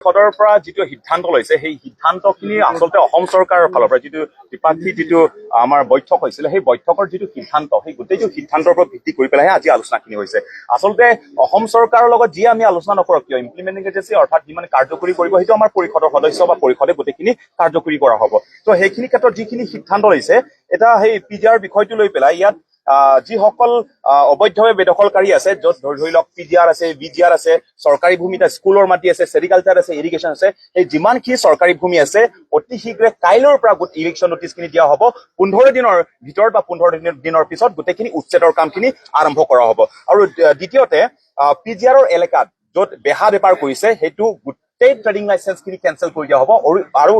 পৰিষদৰ পৰা যিটো সিদ্ধান্ত লৈছে, সেই সিদ্ধান্তখিনি আচলতে অসম চৰকাৰৰ ফালৰ পৰা যিটো দ্বিপাক্ষিক যিটো আমাৰ বৈঠক হৈছিলে, সেই বৈঠকৰ যিটো সিদ্ধান্ত, সেই গোটেইটো সিদ্ধান্তৰ ওপৰত ভিত্তি কৰি পেলাইহে আজি আলোচনাখিনি হৈছে। আচলতে অসম চৰকাৰৰ লগত যি আমি আলোচনা নকৰক কিয়, ইমপ্লিমেণ্টিং এজেঞ্চি, অৰ্থাৎ যিমান কাৰ্যকৰী কৰিব, সেইটো আমাৰ পৰিষদৰ সদস্য বা পৰিষদে গোটেইখিনি কাৰ্যকৰী কৰা হ'ব। ত' সেইখিনি ক্ষেত্ৰত যিখিনি সিদ্ধান্ত লৈছে, এটা সেই পি জি আৰ বিষয়টো লৈ পেলাই ইয়াত যিসকল অবৈধভাৱে বেদখলকাৰী আছে, য'ত ধৰি ধৰি লওক পি জি আৰ আছে, বি জি আৰ আছে, চৰকাৰী ভূমিত স্কুলৰ মাটি আছে, চেৰিকালচাৰ আছে, ইৰিগেশ্যন আছে, সেই যিমানখিনি চৰকাৰী ভূমি আছে, অতি শীঘ্ৰে কাইলৈৰ পৰা গোট ইভিকশ্যন নটিচখিনি দিয়া হ'ব। 15 দিনৰ ভিতৰত বা 15 দিনৰ পিছত গোটেইখিনি উচ্ছেদৰ কামখিনি আৰম্ভ কৰা হ'ব। আৰু দ্বিতীয়তে, পি জি আৰৰ এলেকাত য'ত বেহা বেপাৰ কৰিছে, সেইটো গোটেই ট্ৰেডিং লাইচেন্সখিনি কেনচেল কৰি দিয়া হ'ব আৰু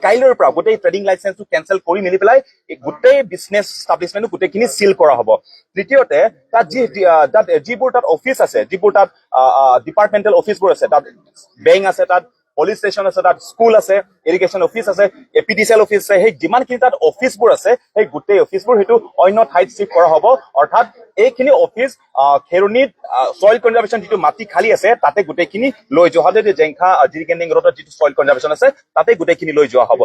কাইলৈৰ পৰা গোটেই ট্ৰেডিং লাইচেন্সটো কেনচেল কৰি মেলি পেলাই এই গোটেই বিজনেছ ষ্টাব্লিছমেণ্টটো গোটেইখিনি চিল কৰা হ'ব। তৃতীয়তে, তাত যিবোৰ তাত অফিচ আছে, যিবোৰ তাত ডিপাৰ্টমেণ্টেল অফিচবোৰ আছে, তাত বেংক আছে, তাত পুলিচ ষ্টেচন আছে, তাত স্কুল আছে, ইৰিগেশ্যন অফিচ আছে, এপিডিচিএল অফিচ আছে, সেই যিমানখিনি তাত অফিচবোৰ আছে, সেই গোটেই অফিচবোৰ সেইটো অন্য ঠাইত চিফ্ট কৰা হ'ব। অৰ্থাৎ এইখিনি অফিচ খেৰণিত চইল কনজাৰ্ভেশ্যন যিটো মাটি খালী আছে, তাতে গোটেইখিনি লৈ যোৱা হ'ব। জেংখা জিৰিকেণ্ডিং ৰোডত যিটো চইল কনজাৰ্ভেশ্যন আছে, তাতে গোটেইখিনি লৈ যোৱা হ'ব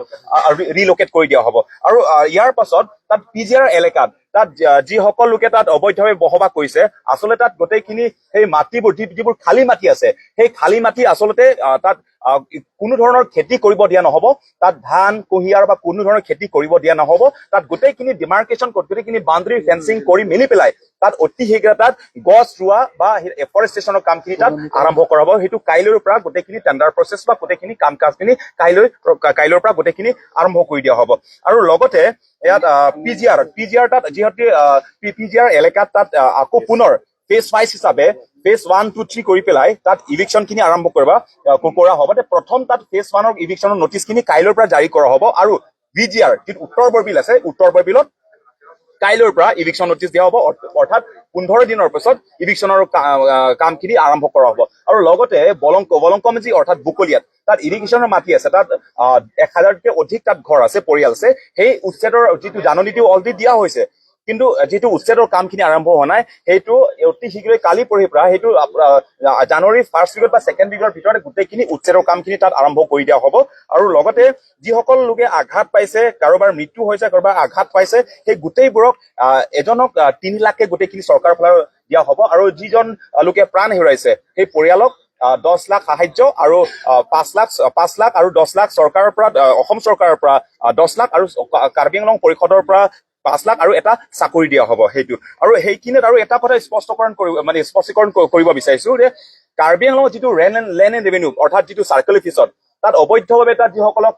আৰু ৰিলোকেট কৰি দিয়া হ'ব। আৰু ইয়াৰ পাছত তাত পি জি আৰ এলেকাত তাত যিসকল লোকে তাত অবৈধভাৱে বসবাস কৰিছে, আচলতে তাত গোটেইখিনি সেই মাটিবোৰ, যিবোৰ খালী মাটি আছে, সেই খালী মাটি আচলতে তাত কোনো ধৰণৰ খেতি কৰিব দিয়া নহব। তাত ধান, কুঁহিয়াৰ বা কোনো ধৰণৰ খেতি কৰিব দিয়া নহব। তাত গোটেইখিনি ডিমাৰ্কেশ্যন, গোটেইখিনি বাউণ্ডেৰী ফেন্সিং কৰি মেলি পেলাই তাত অতি শীঘ্ৰে তাত গছ ৰোৱা বা এফৰেষ্টেশ্যনৰ কামখিনি তাত আৰম্ভ কৰা হ'ব। সেইটো কাইলৈৰ পৰা গোটেইখিনি টেণ্ডাৰ প্ৰচেছ বা গোটেইখিনি কাম কাজখিনি কাইলৈৰ পৰা গোটেইখিনি আৰম্ভ কৰি দিয়া হ'ব। আৰু লগতে ইয়াত পি জি আৰ তাত যিহেতু পি জি আৰ এলেকাত তাত আকৌ পুনৰ ফেজ ৱাইজ হিচাপে ফেজ 1, 2, 3 কৰি পেলাই তাত ইভিকশ্যন খিনি আৰম্ভ কৰা হ'ব। তে প্ৰথম তাত ফেজ 1ৰ ইভিকশ্যনৰ নটিচখিনি কাইলৈৰ পৰা জাৰি কৰা হ'ব। আৰু বি জি আৰ যিটো উত্তৰ বৰবিল আছে, উত্তৰ বৰবিলত কাইলৈৰ পৰা ইভিকশ্যন নটিচ দিয়া হ'ব। অৰ্থাৎ 15 দিনৰ পিছত ইভিকশ্যনৰ কামখিনি আৰম্ভ কৰা হ'ব। আৰু লগতে বলংকমজি, অৰ্থাৎ বুকলিয়াত তাত ইৰিগেশ্যনৰ মাটি আছে, তাত 1000তকৈ অধিক তাত ঘৰ আছে, পৰিয়াল আছে। সেই উচ্ছেদৰ যিটো জাননীটো অলৰেডি দিয়া হৈছে, কিন্তু যিটো উচ্ছেদৰ কামখিনি আৰম্ভ হোৱা নাই, সেইটো অতি শীঘ্ৰে কালি পৰহিৰ পৰা, সেইটো জানুৱাৰী ফাৰ্ষ্ট উইকত বা ছেকেণ্ড উইকৰ ভিতৰত গোটেইখিনি উচ্ছেদৰ কামখিনি তাত আৰম্ভ কৰি দিয়া হ'ব। আৰু লগতে যিসকল লোকে আঘাত পাইছে, কাৰোবাৰ মৃত্যু হৈছে, কাৰোবাৰ আঘাত পাইছে, সেই গোটেইবোৰক এজনক 3 লাখকে গোটেইখিনি চৰকাৰৰ ফালৰ দিয়া হ'ব। আৰু যিজন লোকে প্ৰাণ হেৰুৱাইছে, সেই পৰিয়ালক 10 লাখ সাহায্য আৰু 5 লাখ, 5 লাখ আৰু 10 লাখ চৰকাৰৰ পৰা, অসম চৰকাৰৰ পৰা 10 লাখ আৰু কাৰ্বি আংলং পৰিষদৰ পৰা 5 লাখ আৰু এটা চাকৰি দিয়া হ'ব সেইটো। আৰু সেইখিনিত আৰু এটা কথা স্পষ্টকৰণ কৰিব, মানে স্পষ্টীকৰণ কৰিব বিচাৰিছো যে কাৰ্বি আংলঙত যিটো লেণ্ড এণ্ড ৰেভিনিউ, অৰ্থাৎ যিটো চাৰ্কেল অফিচত তাত অবৈধভাৱে তাত যিসকলক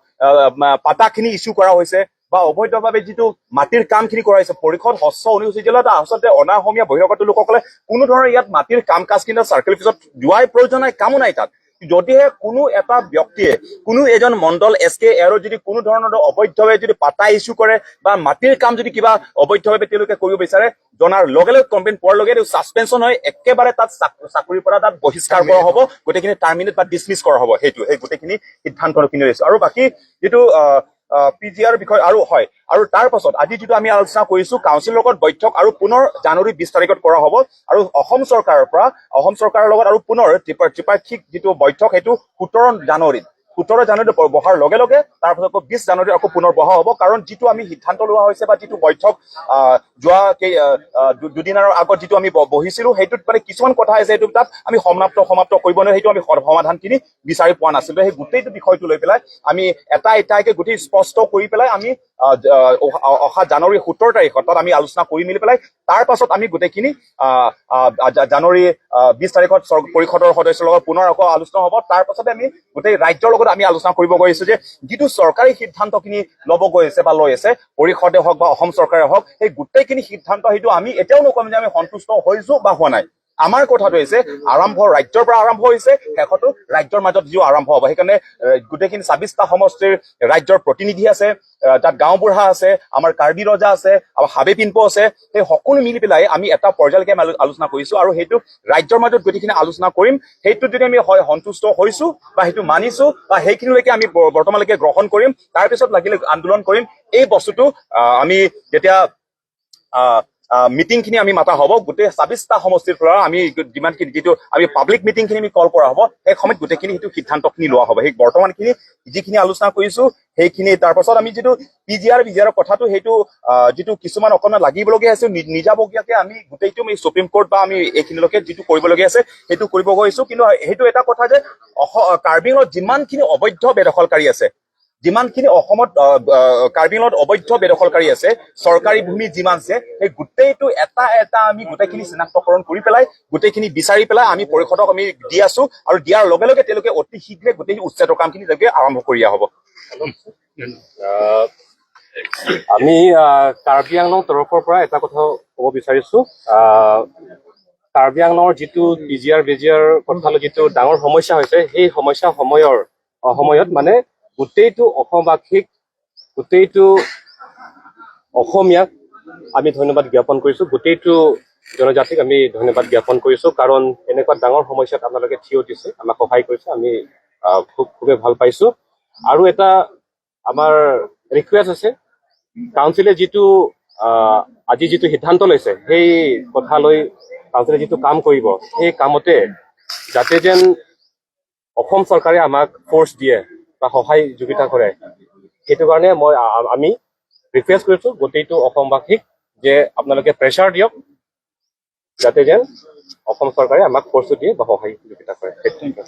পাটাখিনি ইছ্যু কৰা হৈছে বা অবৈধভাৱে যিটো মাটিৰ কামখিনি কৰা হৈছে, পৰিষদ ষষ্ঠ অনুসূচী জিলাত আচলতে অনা অসমীয়া, বহিৰাগত লোকসকলে কোনো ধৰণৰ ইয়াত মাটিৰ কাম কাজখিনি চাৰ্কেল অফিচত যোৱাই প্ৰয়োজন নাই, কামো নাই তাত। যদিহে কোনো এটা ব্যক্তিয়ে, কোনো এজন মণ্ডল, এছ কে এৰ যদি কোনো ধৰণৰ অবৈধভাৱে যদি পাতা ইছ্যু কৰে বা মাটিৰ কাম যদি কিবা অবৈধভাৱে তেওঁলোকে কৰিব বিচাৰে, জনাৰ লগে লগে, কমপ্লেইন পোৱাৰ লগে লগে ছাছপেনশ্যন হৈ একেবাৰে তাত চাকৰিৰ পৰা তাত বহিষ্কাৰ কৰা হ'ব, গোটেইখিনি টাৰ্মিনেট বা ডিছমিছ কৰা হ'ব। সেই গোটেইখিনি সিদ্ধান্তখিনি লৈছো। আৰু বাকী যিটো পি জি আৰ বিষয় আৰু হয়, আৰু তাৰ পাছত আজি যিটো আমি আলোচনা কৰিছো, কাউন্সিলৰ লগত বৈঠক আৰু পুনৰ জানুৱাৰী 20 তাৰিখত কৰা হ'ব। আৰু অসম চৰকাৰৰ লগত আৰু পুনৰ ত্ৰিপাক্ষিক যিটো বৈঠক, সেইটো 17 জানুৱাৰীত, 17 জানুৱাৰীত বহাৰ লগে লগে তাৰপাছত আকৌ 20 জানুৱাৰীত আকৌ পুনৰ বহা হ'ব। কাৰণ যিটো আমি সিদ্ধান্ত লোৱা হৈছে বা যিটো বৈঠক যোৱা কেই আহ, আহ, দুদিনৰ আগত যিটো আমি বহিছিলো, সেইটোত মানে কিছুমান কথা আছে, সেইটো তাত আমি সমাপ্ত সমাপ্ত কৰিব নোৱাৰো, সেইটো আমি সমাধানখিনি বিচাৰি পোৱা নাছিলো। সেই গোটেইটো বিষয়টো লৈ পেলাই আমি এটা এটাকে গোটেই স্পষ্ট কৰি পেলাই আমি অহা জানুৱাৰী 17 তাৰিখত তাত আমি আলোচনা কৰি মেলি পেলাই তাৰ পাছত আমি গোটেইখিনি আহ, আহ, জানুৱাৰী 20 তাৰিখত পৰিষদৰ সদস্যৰ লগত পুনৰ আকৌ আলোচনা হ'ব। তাৰ পাছতে আমি গোটেই ৰাজ্যৰ লগত আমি আলোচনা কৰিব গৈ আছো যে যিটো চৰকাৰী সিদ্ধান্তখিনি ল'ব গৈ আছে বা লৈ আছে, পৰিষদে হওক বা অসম চৰকাৰে হওক, সেই গোটেইখিনি সিদ্ধান্ত, সেইটো আমি এতিয়াও নকম যে আমি সন্তুষ্ট হৈছো বা হোৱা নাই। আমাৰ কথাটো হৈছে, আৰম্ভ ৰাজ্যৰ পৰা আৰম্ভ হৈছে, শেষতো ৰাজ্যৰ মাজত যিও আৰম্ভ হ'ব। সেইকাৰণে গোটেইখিনি 26টা সমষ্টিৰ ৰাজ্যৰ প্ৰতিনিধি আছে, তাত গাঁওবুঢ়া আছে, আমাৰ কাৰ্বি ৰজা আছে, আৰু হাবে পিনপো আছে, সেই সকলো মিলি পেলাই আমি এটা পৰ্যায়লৈকে আমি আলোচনা কৰিছো। আৰু সেইটো ৰাজ্যৰ মাজত গোটেইখিনি আলোচনা কৰিম। সেইটোত যদি আমি হয় সন্তুষ্ট হৈছো বা সেইটো মানিছো বা সেইখিনিলৈকে আমি বৰ্তমানলৈকে গ্ৰহণ কৰিম, তাৰপিছত লাগিলে আন্দোলন কৰিম। এই বস্তুটো আমি যেতিয়া মিটিংখিনি আমি মাতা হ'ব। গোটেই 26টা সমষ্টিৰ পৰা আমি যিমানখিনি যিটো আমি পাব্লিক মিটিংখিনি আমি কল কৰা হ'ব, সেই সময়ত গোটেইখিনি সেইটো সিদ্ধান্তখিনি লোৱা হ'ব। সেই বৰ্তমানখিনি যিখিনি আলোচনা কৰিছো সেইখিনি। তাৰপাছত আমি যিটো পিজিআৰ বিজিআৰৰ কথাটো, সেইটো যিটো কিছুমান অকণমান লাগিবলগীয়া আছে, নিজাববীয়াকে আমি গোটেইটো আমি সুপ্ৰিম কোৰ্ট বা আমি এইখিনিলৈকে যিটো কৰিবলগীয়া আছে সেইটো কৰিব গৈছো। কিন্তু সেইটো এটা কথা যে কাৰ্বি আংলঙত যিমানখিনি অবৈধ বেদখলকাৰী আছে, যিমানখিনি অসমত কাৰ্বি আংলঙত অবৈধ বেদখলকাৰী আছে, চৰকাৰী ভূমি যিমান আছে, সেই গোটেইটো এটা এটা আমি গোটেইখিনি চিনাক্তকৰণ কৰি পেলাই, গোটেইখিনি বিচাৰি পেলাই আমি পৰিষদক আমি দি আছো আৰু দিয়াৰ লগে লগে তেওঁলোকে অতি শীঘ্ৰে গোটেই উচ্ছেদৰ কামখিনি তেওঁলোকে আৰম্ভ কৰি দিয়া হ'ব। আমি কাৰ্বি আংলং তৰফৰ পৰা এটা কথা ক'ব বিচাৰিছো। কাৰ্বি আংলঙৰ যিটো পিজিআৰ বিজিআৰ কথালৈ যিটো ডাঙৰ সমস্যা হৈছে, সেই সমস্যা সময়ত মানে গোটেইটো অসমবাসীক, গোটেইটো অসমীয়াক আমি ধন্যবাদ জ্ঞাপন কৰিছো। গোটেইটো জনজাতিক আমি ধন্যবাদ জ্ঞাপন কৰিছো, কাৰণ এনেকুৱা ডাঙৰ সমস্যাত আপোনালোকে থিয় দিছে, আমাক সহায় কৰিছে। আমি খুব খুবেই ভাল পাইছো। আৰু এটা আমাৰ ৰিকুৱেষ্ট আছে, কাউন্সিলে যিটো আজি যিটো সিদ্ধান্ত লৈছে, সেই কথালৈ কাউন্সিলে যিটো কাম কৰিব, সেই কামতে যাতে যেন অসম চৰকাৰে আমাক ফ'ৰ্চ দিয়ে বা সহায় যোগিতা কৰে, সেইটো কাৰণে মই আমি ৰিকুৱেষ্ট কৰিছো গোটেইটো অসমবাসীক যে আপোনালোকে প্ৰেছাৰ দিয়ক, যাতে যেন অসম চৰকাৰে আমাক ফ'ৰ্চটো দিয়ে বা সহায় যোগিতা কৰে। সেইটোৱে।